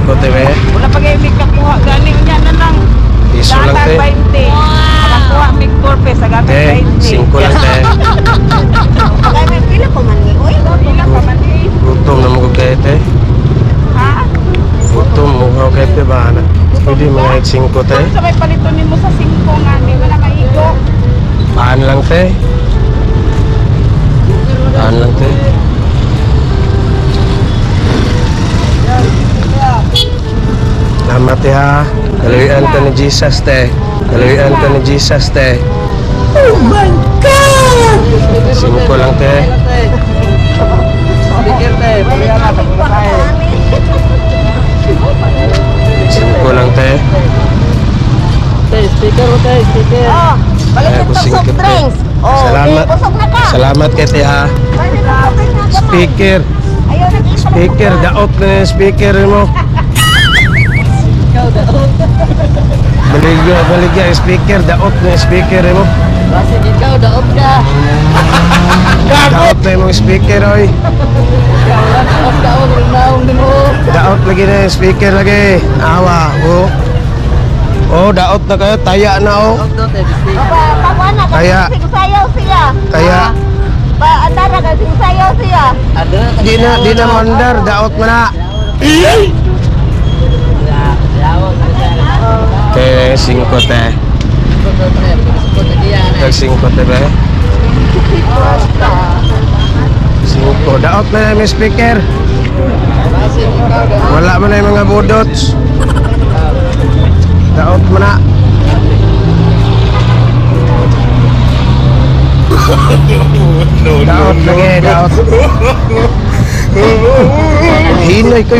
5 te be. Wala pa kayo may kakuha. Galing niya na lang. Piso lang te. Datag 20. Makakuha mig 4 pesos. Te, Agatag 20. 5 lang te. Kaya may pila pa man ni. Uy, Pila pa man eh. Gutom na mo kay te. Ha? Gutom mo ka kay te ba na. Pwede mga 5 te. Sa may palito nimo sa 5 nga. Di ba na maigo? Paan lang te. Paan lang te. Salamat te ha. Kalawian ka ni Jesus te. Kalawian ka ni Jesus te. Oh my God! 5 lang te. Speaker te, pagyan na, pagpapay. 5 lang te. Te, speaker te, speaker. Oh, balik Ay, ito busing soft ka, te. drinks. Oh, Salamat. di, busog na ka. Salamat kay te ha. Balik ito soft drinks na gamay. Speaker. Ayaw, nag-isa na Speaker, daot na yung speaker mo. Ikaw, daot. Baligya, baligya, speaker, daot na yung speaker mo. Basig ikaw, daot ka. Daot na yung speaker, oy. Ikaw lang, daot ka, oh, naong din mo. Daot lagi na yung speaker lagi. Awa, oh. Oh, daot na kayo, taya na, oh. Daot daw te, speaker. Pa, pakuha na, kasi Kaya- singsayaw siya. Taya. Pa, andara ka, singsayaw siya. Ada Di na mandar, daot mo na. Te, 5 te. Tag 5 te, be. 5. Daot na yung speaker. Wala mo na yung mga budots. Daot mo na. Daot lagi, daot. Hinoy ko.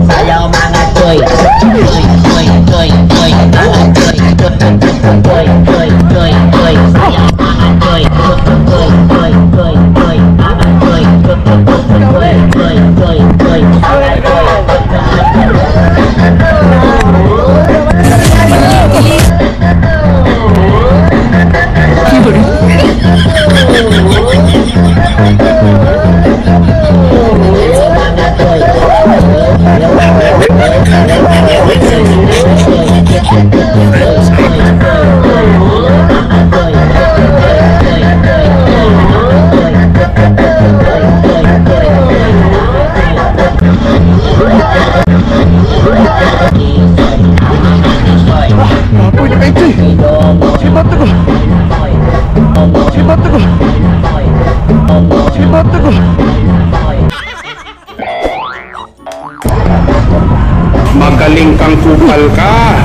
Sayaw mga choy, choy, choy, choy, choy, mga choy, choy, choy, choy, choy, sayaw mga choy, choy, choy, choy, choy, mga choy, choy, choy, choy, choy, mga choy. Magaling kang kupal ka.